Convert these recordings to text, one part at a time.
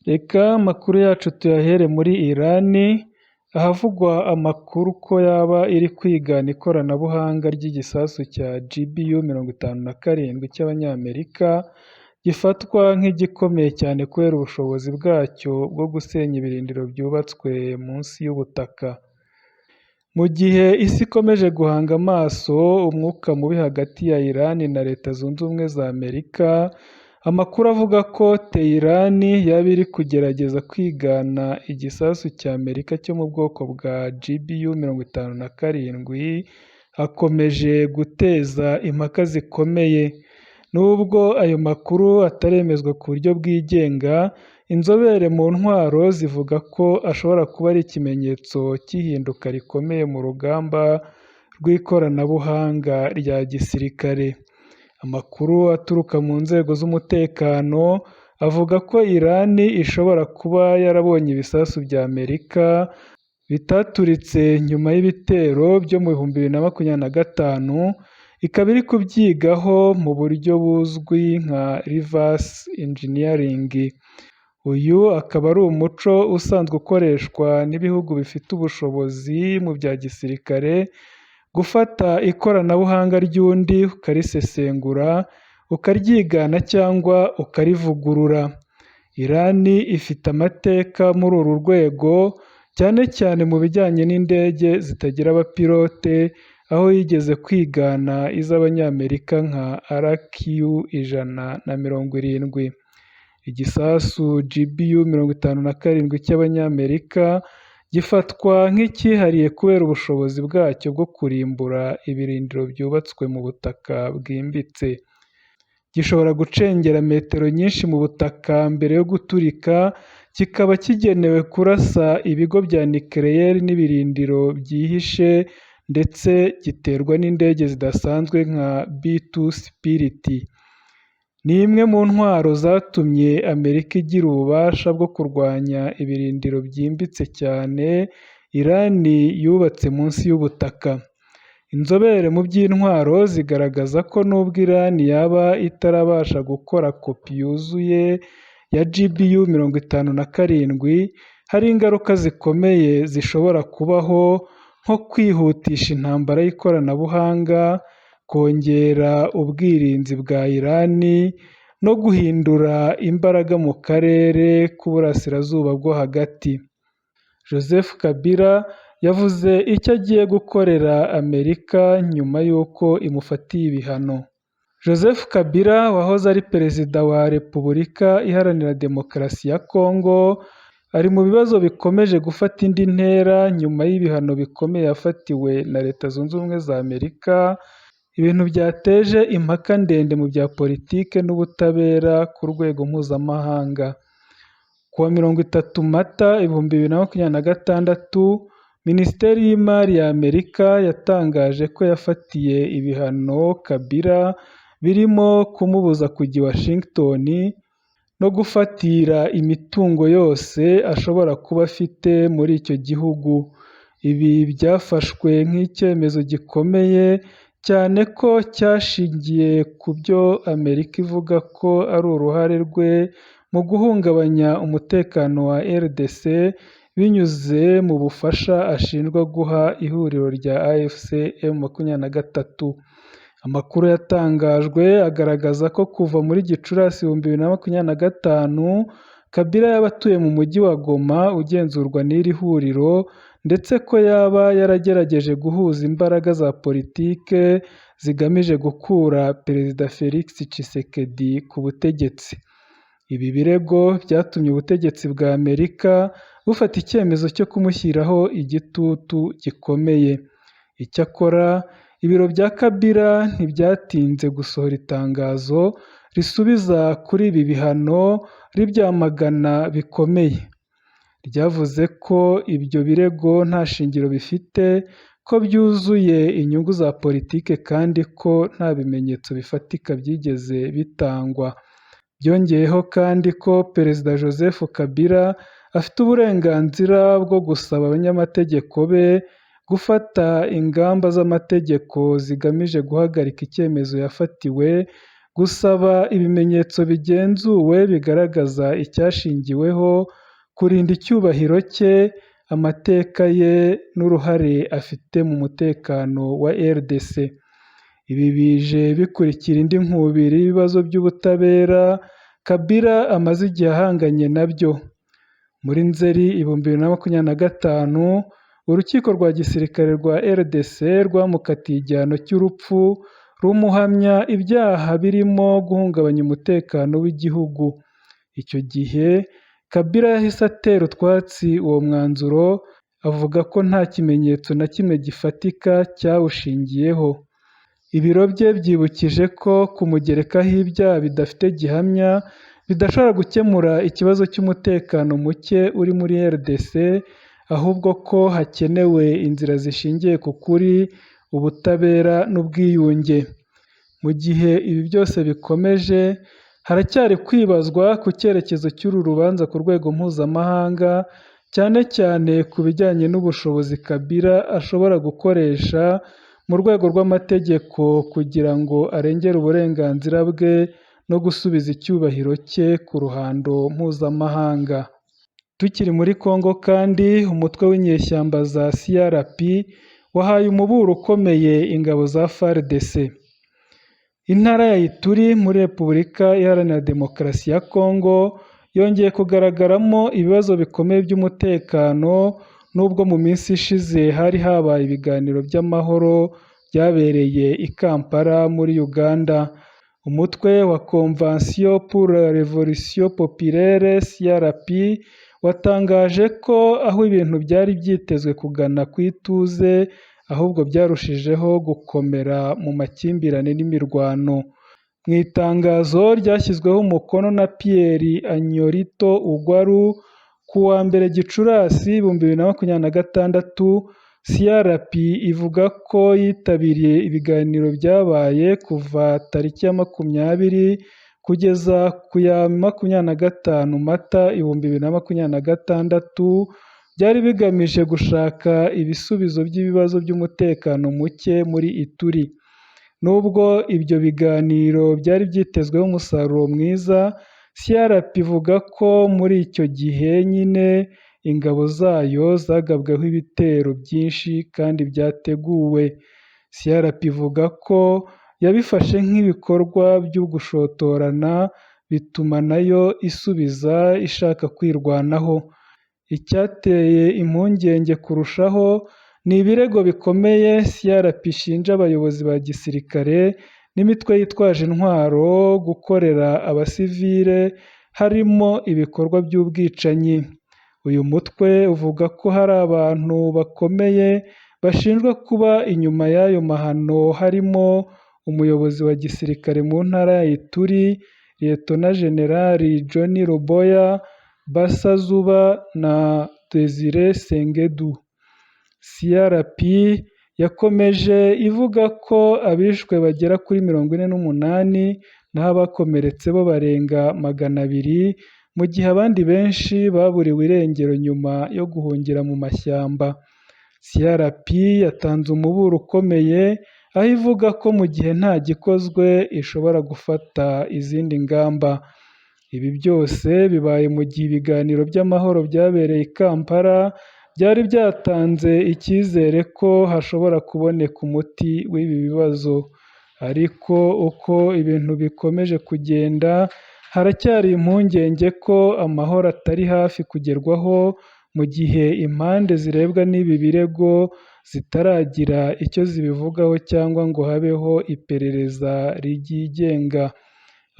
Reka amakuru yacu tuyahere muri Irani, ahavugwa amakuru ko yaba iri kwigana ikoranabuhanga ry'igisasu cya GBU 57 cy'Abanyamerika, gifatwa nk'igikomeye cyane kubera ubushobozi bwacyo bwo gusenya ibirindiro byubatswe munsi y'ubutaka. Mu gihe isi ikomeje guhanga amaso umwuka mubi hagati ya Iran na Leta Zunze Ubumwe za Amerika, amakuru avuga ko Tehran yaba iri kugerageza kwigana igisasu cya Amerika cyo mu bwoko bwa GBU 57, akomeje guteza impaka zikomeye. Nubwo ayo makuru ataremezwa ku buryo bwigenga, inzobere mu ntwaro zivuga ko ashobora kuba ari ikimenyetso cy'ihinduka rikomeye mu rugamba rw'ikoranabuhanga rya gisirikare. Amakuru aturuka mu nzego z'umutekano avuga ko Iran ishobora kuba yarabonye ibisasu bya Amerika bitaturitse nyuma y'ibitero byo mu 2025, ikaba iri kubyigaho mu buryo buzwi nka reverse engineering. Uyu akaba ari umuco usanzwe ukoreshwa n'ibihugu bifite ubushobozi mu bya gisirikare, gufata ikoranabuhanga ry'undi ukarisesengura, ukaryigana cyangwa ukarivugurura. Iran ifite amateka muri uru rwego, cyane cyane mu bijyanye n'indege zitagira abapilote, aho yigeze kwigana iz'Abanyamerika nka RQ 170. Igisasu GBU 57 cy'Abanyamerika gifatwa nk'icyihariye kubera ubushobozi bwacyo bwo kurimbura ibirindiro byubatswe mu butaka bwimbitse. Gishobora gucengera metero nyinshi mu butaka mbere yo guturika, kikaba kigenewe kurasa ibigo bya nucléaire n'ibirindiro byihishe, ndetse giterwa n'indege zidasanzwe nka B-2 Spirit. Ni imwe mu ntwaro zatumye Amerika igira ububasha bwo kurwanya ibirindiro byimbitse cyane Iran yubatse munsi y'ubutaka. Inzobere mu by'intwaro zigaragaza ko nubwo Iran yaba itarabasha gukora kopi yuzuye ya GBU 57, hari ingaruka zikomeye zishobora kubaho nko kwihutisha intambara y'ikoranabuhanga, kongera ubwirinzi bwa Iran no guhindura imbaraga mu karere k'Uburasirazuba bwo hagati. Joseph Kabila yavuze icyo agiye gukorera Amerika nyuma y'uko imufatiye ibihano. Joseph Kabila wahoze ari Perezida wa Repubulika Iharanira Demokarasi ya Congo, ari mu bibazo bikomeje gufata indi ntera nyuma y'ibihano bikomeye yafatiwe na Leta Zunze Ubumwe za Amerika, ibintu byateje impaka ndende mu bya politike n'ubutabera ku rwego mpuzamahanga. Ku wa 30 Mata 2026, Minisiteri y'Imari ya Amerika yatangaje ko yafatiye ibihano Kabila, birimo kumubuza kujya i Washington no gufatira imitungo yose ashobora kuba afite muri icyo gihugu. Ibi byafashwe nk'icyemezo gikomeye cyane ko cyashingiye ku byo Amerika ivuga ko ari uruhare rwe mu guhungabanya umutekano wa RDC binyuze mu bufasha ashinjwa guha ihuriro rya AFC M23. Amakuru yatangajwe agaragaza ko kuva muri Gicurasi 2025, Kabila yaba atuye mu mujyi wa Goma ugenzurwa n'iri huriro, ndetse ko yaba yaragerageje guhuza imbaraga za politike zigamije gukura Perezida Felix Tshisekedi ku butegetsi. Ibi birego byatumye ubutegetsi bwa Amerika bufata icyemezo cyo kumushyiraho igitutu gikomeye. Icyakora ibiro bya Kabila ntibyatinze gusohora itangazo risubiza kuri ibi bihano ribyamagana bikomeye. Ryavuze ko ibyo birego nta shingiro bifite, ko byuzuye inyungu za politike kandi ko nta bimenyetso bifatika byigeze bitangwa. Byongeyeho kandi ko Perezida Joseph Kabila afite uburenganzira bwo gusaba abanyamategeko be gufata ingamba z'amategeko zigamije guhagarika icyemezo yafatiwe, gusaba ibimenyetso bigenzuwe bigaragaza icyashingiweho, kurinda icyubahiro cye, amateka ye n'uruhare afite mu mutekano wa RDC. Ibi bije bikurikira indi nkubiri y'ibibazo by'ubutabera Kabila amaze igihe ahanganye nabyo. Muri Nzeri 2025, urukiko rwa gisirikare rwa RDC rwamukatiye igihano cy'urupfu, rumuhamya ibyaha birimo guhungabanya umutekano w'igihugu. Icyo gihe Kabila yahise atera utwatsi uwo mwanzuro, avuga ko nta kimenyetso na kimwe gifatika cyawushingiyeho. Ibiro bye byibukije ko kumugerekaho ibyaha bidafite gihamya bidashobora gukemura ikibazo cy'umutekano muke uri muri RDC, ahubwo ko hakenewe inzira zishingiye ku kuri, ubutabera n'ubwiyunge. Mu gihe ibi byose bikomeje, haracyari kwibazwa ku cyerekezo cy'uru rubanza ku rwego mpuzamahanga, cyane cyane ku bijyanye n'ubushobozi Kabila ashobora gukoresha mu rwego rw'amategeko kugira ngo arengere uburenganzira bwe no gusubiza icyubahiro cye ku ruhando mpuzamahanga. Tukiri muri Congo kandi, umutwe w'inyeshyamba za CRP wahaye umuburo ukomeye ingabo za FARDC. Intara ya Ituri muri Repubulika Iharanira Demokarasi ya Congo yongeye kugaragaramo ibibazo bikomeye by'umutekano, nubwo mu minsi ishize hari habaye ibiganiro by'amahoro byabereye i Kampala muri Uganda. Umutwe wa Convention pour la Révolution Populaire CRP watangaje ko aho ibintu byari byitezwe kugana ku ituze, ahubwo byarushijeho gukomera mu makimbirane n'imirwano. Mu itangazo ryashyizweho umukono na Pierre Anyorito Ugwaru ku wa 1 Gicurasi 2026, CRP ivuga ko yitabiriye ibiganiro byabaye kuva tariki ya 20 kugeza ku ya 25 Mata 2026, byari bigamije gushaka ibisubizo by'ibibazo by'umutekano muke muri Ituri. Nubwo ibyo biganiro byari byitezweho umusaruro mwiza, CRP ivuga ko muri icyo gihe nyine ingabo zayo zagabweho ibitero byinshi kandi byateguwe. CRP ivuga ko yabifashe nk'ibikorwa by'ugushotorana, bituma nayo isubiza ishaka kwirwanaho. Icyateye impungenge kurushaho ni ibirego bikomeye CRP ishinja abayobozi ba gisirikare n'imitwe yitwaje intwaro gukorera abasivile, harimo ibikorwa by'ubwicanyi. Uyu mutwe uvuga ko hari abantu bakomeye bashinjwa kuba inyuma y'ayo mahano, harimo umuyobozi wa gisirikare mu ntara ya Ituri, Liyetona Jenerali John Loboya Basazuba na Desire Sengedu. CRP yakomeje ivuga ko abishwe bagera kuri 48, naho abakomeretse bo barenga 200, mu gihe abandi benshi baburiwe irengero nyuma yo guhungira mu mashyamba. CRP yatanze umuburo ukomeye, aho ivuga ko mu gihe nta gikozwe ishobora gufata izindi ngamba. Ibi byose bibaye mu gihe ibiganiro by'amahoro byabereye i Kampala byari byatanze icyizere ko hashobora kuboneka umuti w'ibi bibazo. Ariko uko ibintu bikomeje kugenda, haracyari impungenge ko amahoro atari hafi kugerwaho mu gihe impande zirebwa n'ibi birego zitaragira icyo zibivugaho cyangwa ngo habeho iperereza ryigenga.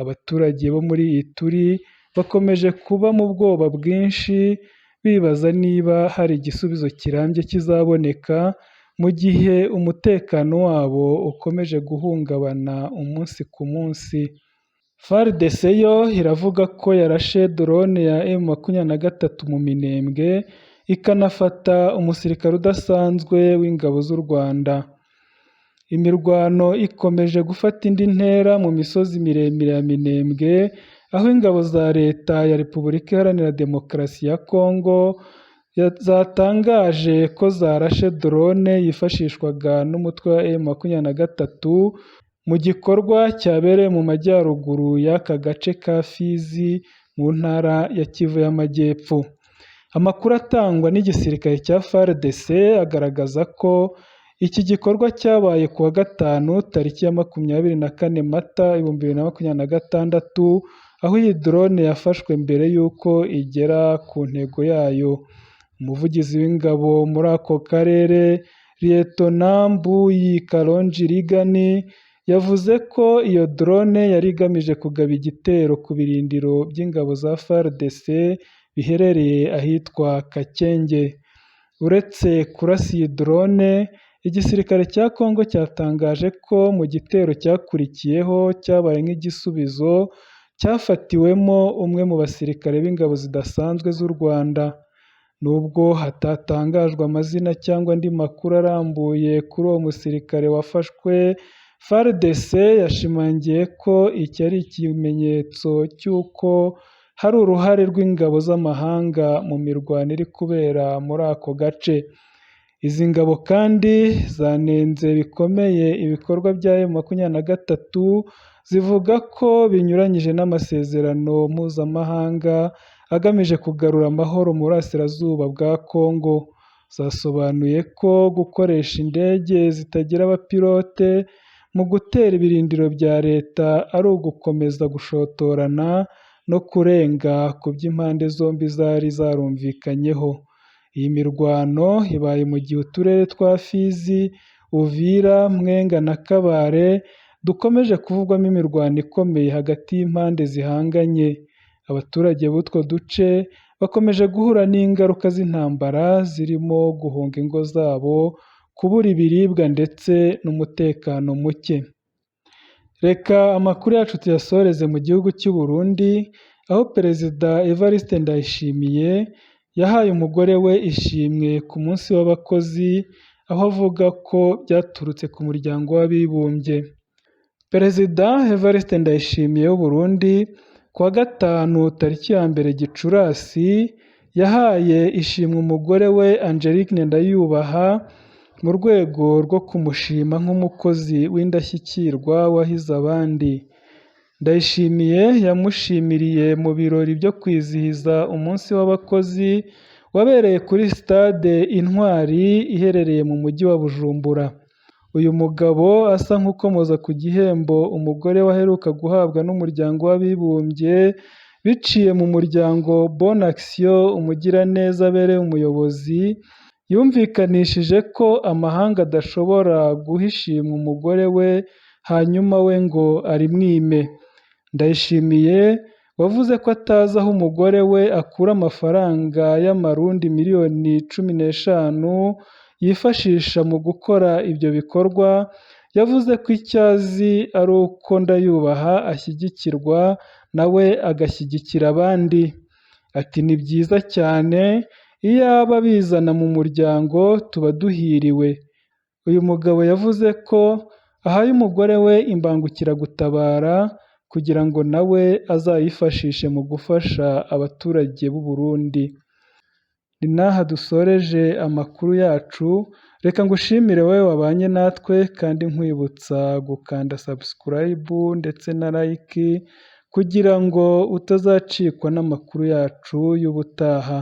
Abaturage bo muri Ituri bakomeje kuba mu bwoba bwinshi, bibaza niba hari igisubizo kirambye kizaboneka mu gihe umutekano wabo ukomeje guhungabana umunsi ku munsi. FARDC yo iravuga ko yarashe drone ya M23 mu Minembwe, ikanafata umusirikare udasanzwe w'ingabo z'u Rwanda. Imirwano ikomeje gufata indi ntera mu misozi miremire ya Minembwe, aho ingabo za Leta ya Repubulika Iharanira Demokarasi ya Kongo zatangaje ko zarashe drone yifashishwaga n'umutwe wa M23 mu gikorwa cyabereye mu majyaruguru y'aka gace ka Fizi mu ntara ya Kivu y'Amajyepfo. Amakuru atangwa n'igisirikare cya FARDC agaragaza ko iki gikorwa cyabaye ku wa gatanu tariki ya 24 Mata 2026, aho iyi drone yafashwe mbere y'uko igera ku ntego yayo. Umuvugizi w'ingabo muri ako karere, Lieutenant Mbuyi Kalonji Rigani, yavuze ko iyo drone yari igamije kugaba igitero ku birindiro by'ingabo za FARDC biherereye ahitwa Kakenge. Uretse kurasa iyi drone, igisirikare cya Congo cyatangaje ko mu gitero cyakurikiyeho cyabaye nk'igisubizo, cyafatiwemo umwe mu basirikare b'ingabo zidasanzwe z'u Rwanda. Nubwo hatatangajwe amazina cyangwa andi makuru arambuye kuri uwo musirikare wafashwe, FARDC yashimangiye ko iki ari ikimenyetso cy'uko hari uruhare rw'ingabo z'amahanga mu mirwano iri kubera muri ako gace. Izi ngabo kandi zanenze bikomeye ibikorwa bya M23, zivuga ko binyuranyije n'amasezerano mpuzamahanga agamije kugarura amahoro mu burasirazuba bwa Congo. Zasobanuye ko gukoresha indege zitagira abapilote mu gutera ibirindiro bya leta ari ugukomeza gushotorana no kurenga ku byo impande zombi zari zarumvikanyeho. Iyi mirwano ibaye mu gihe uturere twa Fizi, Uvira, Mwenga na Kabare dukomeje kuvugwamo imirwano ikomeye hagati y'impande zihanganye. Abaturage b'utwo duce bakomeje guhura n'ingaruka z'intambara zirimo guhunga ingo zabo, kubura ibiribwa ndetse n'umutekano muke. Reka amakuru yacu tuyasoreze mu gihugu cy'u Burundi, aho Perezida Evariste Ndayishimiye yahaye umugore we ishimwe ku munsi w'abakozi, aho avuga ko byaturutse ku muryango w'abibumbye. Perezida Evariste Ndayishimiye w'u Burundi ku wa gatanu tariki ya 1 Gicurasi yahaye ishimwe umugore we Angelique Ndayubaha mu rwego rwo kumushima nk'umukozi w'indashyikirwa wahize abandi. Ndayishimiye yamushimiriye mu birori byo kwizihiza umunsi w'abakozi wabereye kuri Stade Intwari iherereye mu mujyi wa Bujumbura. Uyu mugabo asa nk'ukomoza ku gihembo umugore we aheruka guhabwa n'umuryango w'abibumbye biciye mu muryango Bonne Action Umugiraneza abereye umuyobozi, yumvikanishije ko amahanga adashobora guha ishimwe umugore we hanyuma we ngo arimwime. Ndayishimiye wavuze ko atazi aho umugore we akura amafaranga y'amarundi miliyoni 15 yifashisha mu gukora ibyo bikorwa, yavuze ko icyo azi ari uko Ndayubaha ashyigikirwa nawe agashyigikira abandi. Ati “Ni byiza cyane, iyaba bizana mu muryango tuba duhiriwe.” Uyu mugabo yavuze ko ahaye umugore we imbangukiragutabara kugira ngo nawe azayifashishe mu gufasha abaturage b'u Burundi. Ni n'aha dusoreje amakuru yacu, reka ngushimire wowe wabanye natwe kandi nkwibutsa gukanda subscribe ndetse na like kugira ngo utazacikwa n'amakuru yacu y'ubutaha.